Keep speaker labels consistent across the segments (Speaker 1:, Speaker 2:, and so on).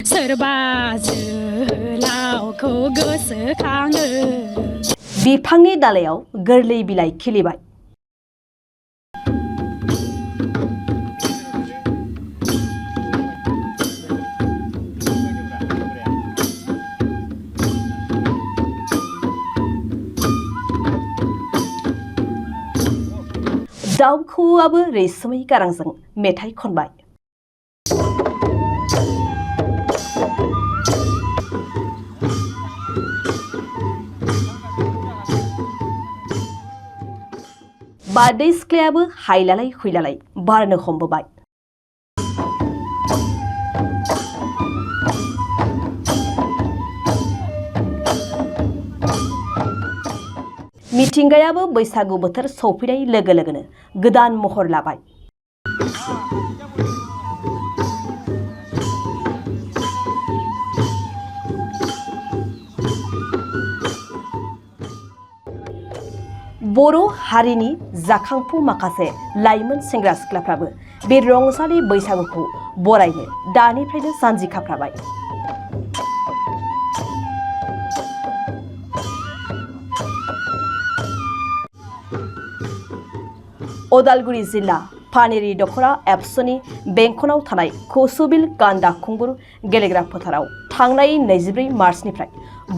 Speaker 1: सोरबा जोलावखौ गोसोखाङो
Speaker 2: बिफांनि दालायाव गोरलै बिलाइ खिलिबाय दाउ खौवौआबो रैसुमै गारांजों मेथाइ खनबाय बारदै सिख्लायाबो हायलालाय हुइलालाय बारनो हमबोबाय मिथिंगायाबो बैसागु बोथोर सौफैनाय लोगो लोगोनो गोदान महर लाबाय बर' हारिनि जाखांफु माखासे लाइमोन सेंग्रा सिख्लाफ्राबो बे रंजालि बैसागुखौ बरायनो दानिफ्रायनो जानजिखाफ्राबाय उदालगुरि जिल्ला पानेरि दख'रा एबसुनि बेंखनाव थानाय कसुबिल गान्दा खुंगुर गेलेग्रा फोथाराव थांनाय 24 मार्चनिफ्राय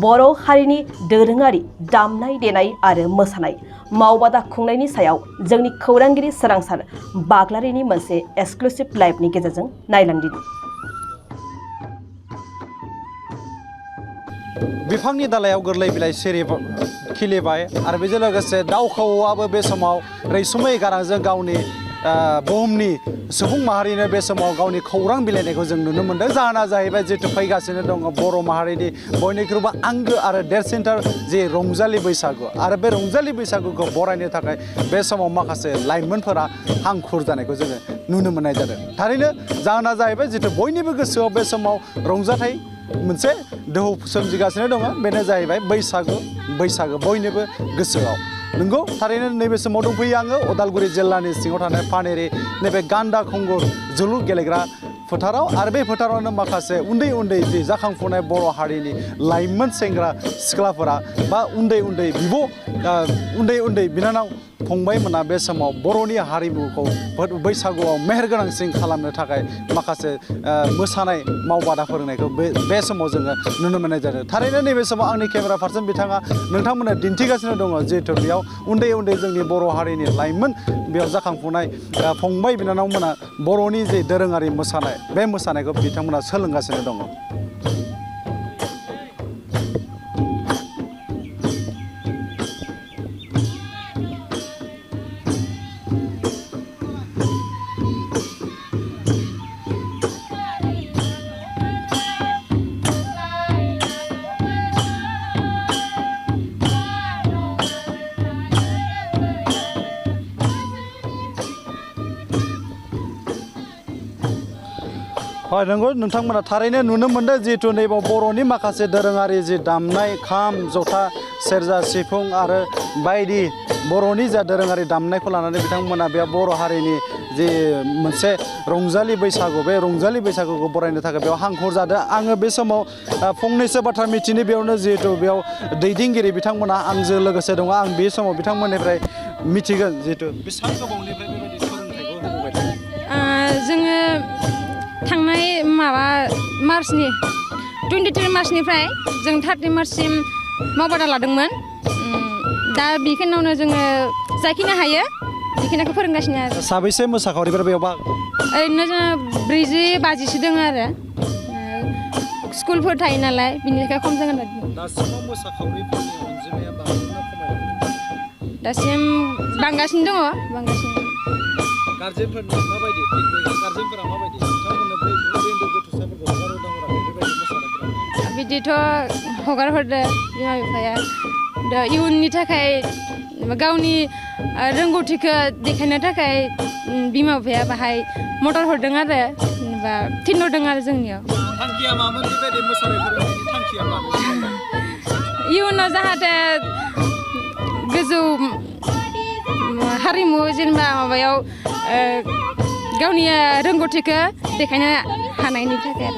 Speaker 2: बर' हारिनि दोरोङारि दामनाय देनाय आरो मोसानाय मावबादा खुंनायनि सायाव जोंनि खौरांगिरि सोरांसार बाग्लारिनि मोनसे एक्सक्लुसिव लाइभनि गेजेरजों नायलांदिनि
Speaker 3: बिफांनि दालायाव गोरलै बिलाइ खिलिबाय आरो बेजों लोगोसे दाउ खौवौआबो बे समाव रैसुमै गारांजों गावनि बुहुमनि सुबुं माहारिनो बे समाव गावनि खौरां बिलाइनायखौ जों नुनो मोन्दों जाहोना जाहैबाय जिहेतु फैगासिनो दङ बर' माहारिनि बयनिख्रुइबो आंगो आरो देरसिनथार जे रंजालि बैसागु आरो बे रंजालि बैसागुखौ बरायनो थाखाय बे समाव माखासे लाइमोनफोरा हांखुर जानायखौ जोङो नुनो मोननाय जादों थारैनो जाहोना जाहैबाय जिहेतु बयनिबो गोसोआव बे समाव रंजाथाइ मोनसे दोहौ सोमजिगासिनो दङ बेनो जाहैबाय बैसागु बयनिबो गोसोआव नंगौ थारैनो नैबे समाव दंफैयो आङो उदालगुरि जिल्लानि सिङाव थानाय पानेरि नैबे गान्दा खुंगुर जोलुर गेलेग्रा फोथाराव आरो बे फोथारावनो माखासे उन्दै जि जाखांफुनाय बर' हारिनि लाइमोन सेंग्रा सिख्लाफोरा बा उन्दै बिनानाव फंबायमोना बे समाव बर'नि हारिमुखौ बैसागुआव मेहेरगोनांसिन खालामनो थाखाय माखासे मोसानाय मावबादा फोरोंनायखौ बे समाव जोङो नुनो मोननाय जादों थारैनो नैबे समाव आंनि केमेरा पार्सन बिथाङा नोंथांमोननो दिन्थिगासिनो दङ जिहेतु बेयाव उन्दै जोंनि बर' हारिनि लाइमोन बेयाव जाखांफुनाय फंबाय बिनानावमोना बर'नि जे दोरोङारि मोसानाय बे मोसानायखौ बिथांमोना सोलोंगासिनो दङ नंगौ नोंथांमोना थारैनो नुनो मोनदों जिहेतु नैबे बर'नि माखासे दोरोङारि जि दामनाय खाम जथा सेरजा सिफुं आरो बायदि बर'नि जा दोरोङारि दामनायखौ लानानै बिथांमोना बे बर' हारिनि जि मोनसे रंजालि बैसागु बे रंजालि बैसागुखौ बरायनो थाखाय बेयाव हांखुर जादों आङो बे समाव फंनैसो बाथ्रा मिथिनो बेयावनो जिहेतु बेयाव दैदेनगिरि बिथांमोना आंजों लोगोसे दङ आं बे समाव बिथांमोननिफ्राय मिथिगोन जिहेतु बेसेबां गोबावनिफ्राय बेबायदि फोरोंथायखौ होबोबाय थादों
Speaker 1: जोङो थांनाय मार्चनि 23 मार्चनिफ्राय जों 30 मार्चसिम मावबादा लादोंमोन दा बेखिनियावनो जोङो जाखिनि हायो बेखिनिखौ फोरोंगासिनो आरो
Speaker 3: साबैसे मोसाखावरिफोर बेयाव
Speaker 1: ओरैनो जोङो 40-50सो दङ आरो स्कुलफोर थायो नालाय बिनि थाखाय खम जागोन
Speaker 3: दासिमाव मोसाखावरिफोरनि अनजिमाया बांसिन खमायदों
Speaker 1: दासिम बांगासिनो दङ
Speaker 3: गार्जेनफोरनि माबायदि गार्जेनफोरा माबायदि नोंथांमोननो बै उन्दै गथ'साफोरखौ हगारहरदों बेबायदि मोसानायफोरा
Speaker 1: बिदिथ' हगार हरदो बिमा बिफाया दा इयुननि थाखाय गावनि रोंगौथिखौ देखायनो थाखाय बिमा बिफाया बाहाय मदद हरदों आरो जेनेबा थिनहरदों आरो जोंनियाव
Speaker 3: थांखिया मामोन बेबायदि मोसानायफोरनि थांखिया मामोन
Speaker 1: इयुनाव जाहाथे गोजौ हारिमु जेनेबा माबायाव गावनि रोंगौथिखौ देखायनो हानायनि थाखाय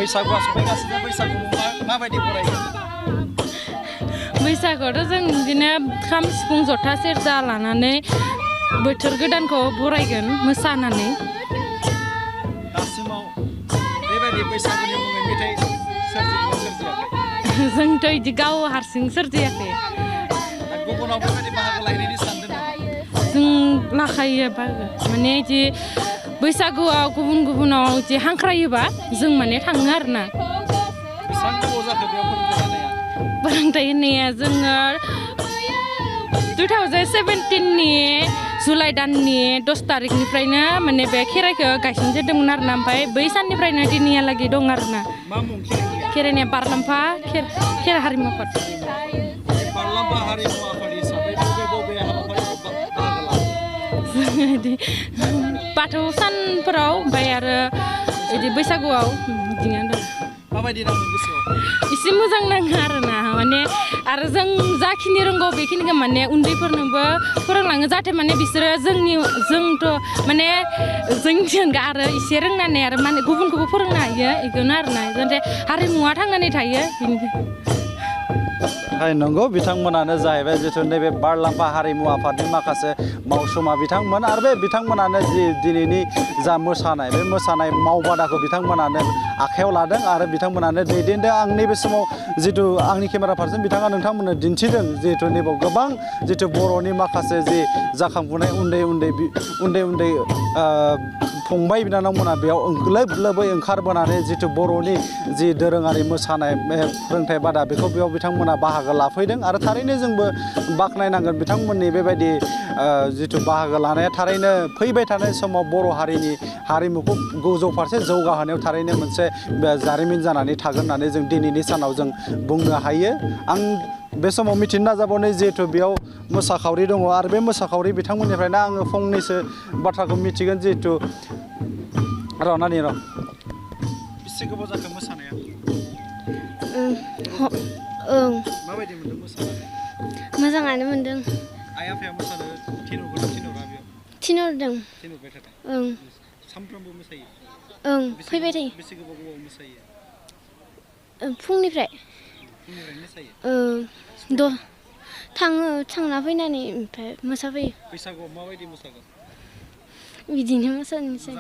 Speaker 3: बैसागुआ सफैगासिनो बैसागुखौ माबायदि बरायो
Speaker 1: बैसागुआवथ' जों बिदिनो खाम सिफुं जथा सेरजा लानानै बोथोर गोदानखौ बरायगोन मोसानानै
Speaker 3: दासिमाव बेबायदि बैसागुनि मुङै मेथाइ सोरजियाखै
Speaker 1: जोंथ' बिदि गाव हारसिं सोरजियाखै
Speaker 3: गुबुनाव बेबायदि बाहागो लायनायनि सानदों नामा
Speaker 1: जों लाखायो बाहागो माने बिदि बैसागुआव गुबुनाव बिदि हांख्रायोबा जों माने थाङो आरोना
Speaker 3: बेसेबां गोबाव जाखो बेयाव
Speaker 1: फोरोंथाइ होनाया जोङो 2017नि जुलाइ दाननि 10 तारिखनिफ्रायनो माने बे खेराइखौ गायसनजेनदोंमोन आरोना ओमफ्राय बै साननिफ्रायनो दिनैहालागै दं आरोना
Speaker 3: मा मुं
Speaker 1: खेराइनिया बारलाम्फा खेराइ हारिमु आफाद
Speaker 3: बारलाम्फा हारिमु आफाद हिसाबै बबे हाबाफारियाव बाहागो
Speaker 1: लादों बाथौ सानफोराव ओमफ्राय आरो बिदि बैसागुआव बिदिनो
Speaker 3: माबायदि नाङो गोसोआव
Speaker 1: एसे मोजां नाङो आरोना माने आरो जों जाखिनि रोंगौ बेखिनिखौ माने उन्दैफोरनोबो फोरोंलाङो जाहाथे माने बिसोरो जोंथ' माने जोंजों आरो एसे रोंनानै आरो माने गुबुनखौबो फोरोंनो हायो बेखौनो आरोना जाहाथे हारिमुवा थांनानै थायो बेनिखाय
Speaker 3: नंगौ बिथांमोनानो जाहैबाय जिथु नैबे बारलाम्फा हारिमु आफादनि माखासे मावसुमा बिथांमोन आरो बे बिथांमोनानो जि दिनैनि जा मोसानाय बे मोसानाय मावबादाखौ बिथांमोनानो आखायाव लादों आरो बिथांमोनानो दैदेनदों आं नैबे समाव जिथु आंनि केमेरा पार्सन बिथाङा नोंथांमोननो दिन्थिदों जिहेतु नैबाव गोबां जिथु बर'नि माखासे जि जाखांफुनाय उन्दै फंबाय बिनानावमोना बेयाव लोब लोबै ओंखारबोनानै जिथु बर'नि जि दोरोङारि मोसानाय फोरोंथाइ बादा बेखौ बेयाव बिथांमोना बाहागो लाफैदों आरो थारैनो जोंबो बाख्नायनांगोन बिथांमोननि बेबायदि जिथु बाहागो लानाया थारैनो फैबाय थानाय समाव बर' हारिनि हारिमुखौ गोजौ फारसे जौगाहोनायाव थारैनो मोनसे जारिमिन जानानै थागोन होननानै जों दिनैनि सानाव जों बुंनो हायो आं बे समाव मिथिनो नाजाबावनाय जिहेथु बेयाव मोसाखावरि दङ आरो बे मोसाखावरि बिथांमोननिफ्रायनो आङो फंनैसो बाथ्राखौ मिथिगोन जिहेथु नानि बेसे गोबाव जाखो मोसानाया माबायदि मोनदों मोसानानै
Speaker 4: मोजाङानो मोनदों
Speaker 3: आइ आफाया मोसानो थिनहरा बेयाव
Speaker 4: थिनहरदों
Speaker 3: थिनहरबाय थादों सानफ्रोमबो मोसायो
Speaker 4: फैबाय थायो
Speaker 3: बेसे गोबाव मोसायो
Speaker 4: फुंनिफ्राय
Speaker 3: मोसायो
Speaker 4: थांना फैनानै ओमफ्राय मोसाफैयो
Speaker 3: बैसागुआव माबायदि मोसागोन
Speaker 4: बिदिनो मोसानोसै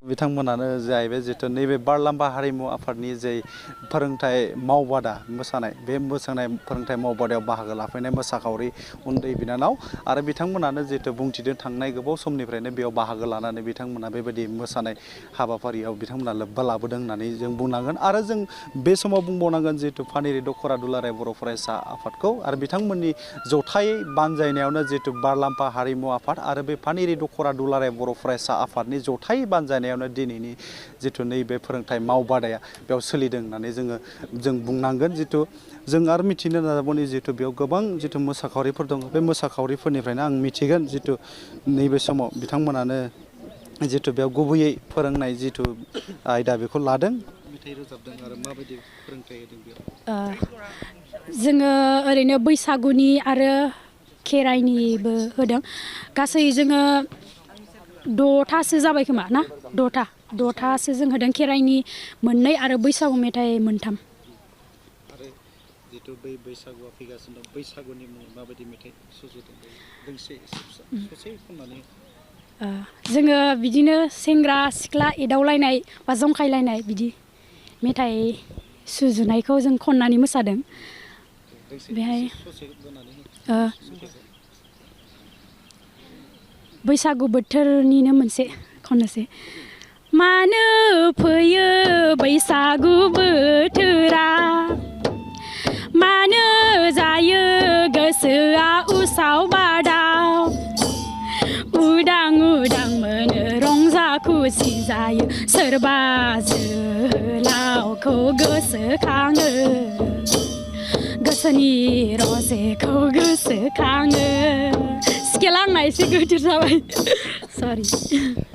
Speaker 3: बिथांमोनानो जाहैबाय जितु नैबे बारलाम्फा हारिमु आफादनि जे फोरोंथाइ मावबादा मोसानाय बे मोसानाय फोरोंथाइ मावबादायाव बाहागो लाफैनाय मोसाखावरि उन्दै बिनानाव आरो बिथांमोनानो जितु बुंथिदों थांनाय गोबाव समनिफ्रायनो बेयाव बाहागो लानानै बिथांमोना बेबायदि मोसानाय हाबाफारियाव बिथांमोना लोब्बा लाबोदों होननानै जों बुंनांगोन आरो जों बे समाव बुंबावनांगोन जितु पानेरि दख'र दुलाराय बर' फरायसा आफादखौ आरो बिथांमोननि जथायै बानजायनायावनो जितु बारलाम्फा हारिमु आफाद आरो बे पानेरि दख'र दुलाराय बर' फरायसा आफादनि जथायै बानजायनायावनो दिनैनि जितु नैबे फोरोंथाइ मावबादाया बेयाव सोलिदों होननानै जों बुंनांगोन जितु जों आरो मिथिनो नाजाबावनि जितु बेयाव गोबां जितु मोसाखावरिफोर दङ बे मोसाखावरिफोरनिफ्रायनो आं मिथिगोन जितु नैबे समाव बिथांमोनानो जितु बेयाव गुबैयै फोरोंनाय जितु आयदा बेखौ लादों मेथाइ रोजाबदों आरो माबायदि फोरोंथाइ होदों बेयाव
Speaker 5: जोङो ओरैनो बैसागुनि आरो खेराइनिबो होदों गासै जोङो 6थासो जाबाय खोमा ना 6थासो जों होदों खेराइनि 2 आरो बैसागु मेथाइ 3
Speaker 3: आरो जितु बै बैसागुआ फैगासिनो दं बैसागुनि मुङै माबायदि मेथाइ सुजुदों दोंसे ससे खननानै
Speaker 5: जोङो बिदिनो सेंग्रा सिख्ला एदावलायनाय बा जंखायलायनाय बिदि मेथाइ सुजुनायखौ जों खननानै मोसादों बेहाय बैसागु बोथोरनिनो मोनसे खननोसै मानो फैयो बैसागु बोथोरा मानो जायो गोसोआ उसाव बादाव उदां उदां मोनो रंजा खुसि जायो सोरबा जोहोलावखौ गोसोखाङो गोसोनि रजेखौ गोसोखाङो साइकेला आंना एसे गिदिर जाबाय सरि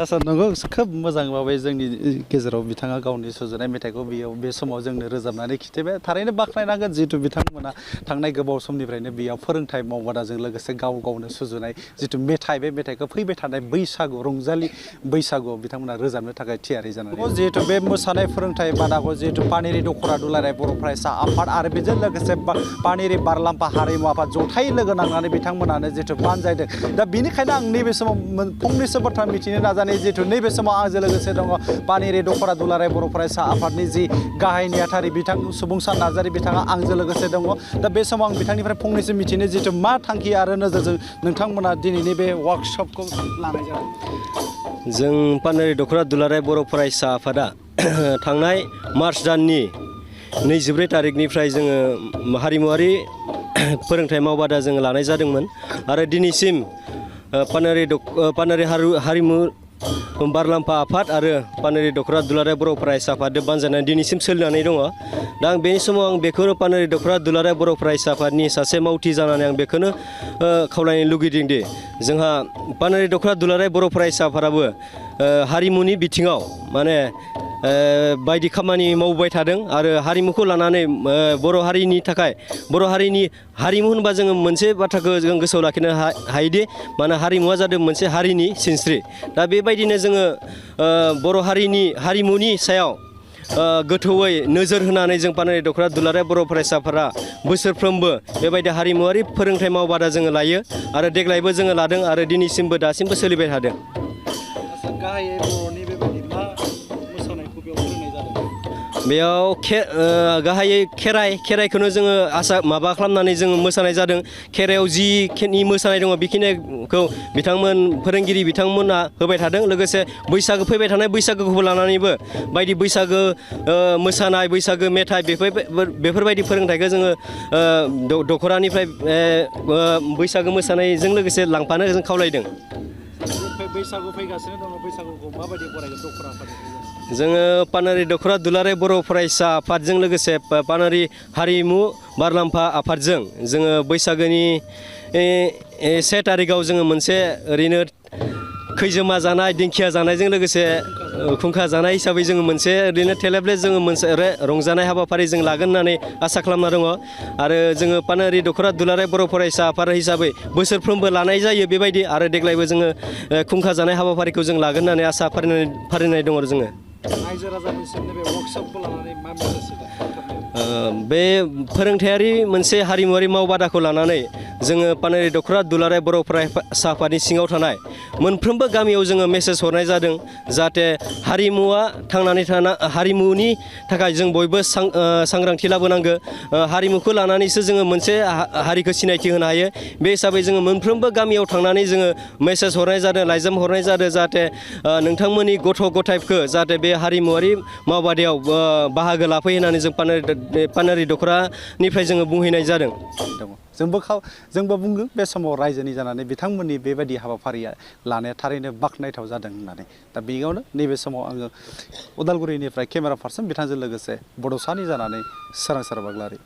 Speaker 3: आसा नंगौ खोब मोजां भाबै जोंनि गेजेराव बिथाङा गावनि सुजुनाय मेथाइखौ बेयाव बे समाव जोंनो रोजाबनानै खिथिबाय थारैनो बाख्नायनांगोन जिहेतु बिथांमोना थांनाय गोबाव समनिफ्रायनो बेयाव फोरोंथाइ मावबादाजों लोगोसे गाव गावनो सुजुनाय जिथु मेथाइ बे मेथाइखौ फैबाय थानाय बैसागु रंजालि बैसागुआव बिथांमोना रोजाबनो थाखाय थियारि जानानै जिहेतु बे मोसानाय फोरोंथाइ बादाखौ जिहेतु पानेरि दख'रा दुलाराय बर' फरायसा आफाद आरो बेजों लोगोसे पानेरि बारलाम्फा हारिमु आफाद जथाय लोगो नांनानै बिथांमोनानो जिहेतु बानजायदों दा बेनिखायनो आं नैबे समाव फंनैसो बाथ्रा मिथिनो नाजानाय जिहेतु नैबे समाव आंजों लोगोसे दङ पानेरि दख'रा दुलाराय बर' फरायसा आफादनि जि गाहाय नेहाथारि बिथां सुबुंसान नार्जारि बिथाङा आंजों लोगोसे दङ दा बे समाव आं बिथांनिफ्राय फंनैसो मिथिनो जिहेतु मा थांखि आरो नोजोरजों नोंथांमोना दिनैनि बे वार्कशपखौ लानाय जादों
Speaker 6: जों पानेरि दख'रा दुलाराय बर' फरायसा आफादा थांनाय मार्च दाननि 24 तारिखनिफ्राय जोङो हारिमुवारि फोरोंथाइ मावबादा जोङो लानाय जादोंमोन आरो दिनैसिम पानेरि हारिमु बारलाम्फा आफाद आरो पानेरि दख'रा दुलाराय बर' फरायसा आफादजों बानजायनानै दिनैसिम सोलिनानै दङ दा आं बेनि समाव आं बेखौनो पानेरि दख'रा दुलाराय बर' फरायसा आफादनि सासे मावथि जानानै आं बेखौनो खावलायनो लुगैदों दि जोंहा पानेरि दख'रा दुलाराय बर' फरायसा आफादाबो हारिमुनि बिथिङाव माने बायदि खामानि मावबाय थादों आरो हारिमुखौ लानानै बर' हारिनि थाखाय बर' हारिनि हारिमु होनबा जोङो मोनसे बाथ्राखौ जों गोसोआव लाखिनो हायोदि माने हारिमुवा जादों मोनसे हारिनि सिनस्रि दा बेबायदिनो जोङो बर' हारिनि हारिमुनि सायाव गोथौयै नोजोर होनानै जों पानेरि दख'रा दुलाराय बर' फरायसाफोरा बोसोरफ्रोमबो बेबायदि हारिमुवारि फोरोंथाइ मावबादा जोङो लायो आरो देग्लायबो जोङो लादों आरो दिनैसिमबो दासिमबो सोलिबाय थादों
Speaker 3: गाहायै बर'नि बेबायदि मा मोसानायखौ बेयाव फोरोंनाय जादों
Speaker 6: बेयाव गाहायै खेराइखौनो जोङो माबा खालामनानै जोङो मोसानाय जादों खेराइयाव जिखिनि मोसानाय दङ बेखिनिखौ फोरोंगिरि बिथांमोना होबाय थादों लोगोसे बैसागो फैबाय थानाय बैसागोखौबो लानानैबो बायदि बैसागो मोसानाय बैसागो मेथाइ बेफोरबायदि फोरोंथाइखौ जोङो दख'रानिफ्राय बैसागो मोसानायजों लोगोसे लांफानो जों खावलायदों
Speaker 3: बैसागु फैगासिनो दङ बैसागुखौ माबायदि बरायगोन दख'रा आफादनिफ्राय
Speaker 6: जोङो पानेरि दख'रा दुलाराय बर' फरायसा आफादजों लोगोसे पानेरि हारिमु बारलाम्फा आफादजों जोङो बैसागोनि 1 तारिखआव जोङो मोनसे ओरैनो खैजोमा जानाय दिंखिया जानायजों लोगोसे खुंखा जानाय हिसाबै जोङो मोनसे ओरैनो थेलेबले जोङो मोनसे रंजानाय हाबाफारि जों लागोन होननानै आसा खालामना दङ आरो जोङो पानेरि दख'रा दुलाराय बर' फरायसा आफाद हिसाबै बोसोरफ्रोमबो लानाय जायो बेबायदि आरो देग्लायबो जोङो खुंखा जानाय हाबाफारिखौ जों लागोन होननानै आसा फारिनाय दङ जोङो
Speaker 3: रायजो राजानिसिम नैबे वार्कशपखौ लानानै मा मेसेज
Speaker 6: बे फोरोंथायारि मोनसे हारिमुवारि मावबादाखौ लानानै जोङो पानेरि दख'रा दुलाराय बर' फरायसा आफादनि सिङाव थानाय मोनफ्रोमबो गामियाव जोङो मेसेज हरनाय जादों जाहाथे हारिमुवा थांनानै हारिमुनि थाखाय जों बयबो सांग्रांथि लाबोनांगौ हारिमुखौ लानानैसो जोङो मोनसे हारिखौ सिनायथि होनो हायो बे हिसाबै जोङो मोनफ्रोमबो गामियाव थांनानै जोङो मेसेज हरनाय जादों लाइजाम हरनाय जादों जाहाथे नोंथांमोननि गथ' गथायफोरखौ जाहाथे बे हारिमुवारि मावबादायाव बाहागो लाफैयो होननानै जों पानेरि दख'रानिफ्राय जोङो बुंहैनाय जादों
Speaker 3: जोंबो बुंगोन बे समाव रायजोनि जानानै बिथांमोननि बेबायदि हाबाफारिया लानाया थारैनो बाख्नायथाव जादों होननानै दा बेयावनो नैबे समाव आङो उदालगुरिनिफ्राय केमेरा पार्सन बिथांजों लोगोसे बड'सानि जानानै सोरां बाग्लारि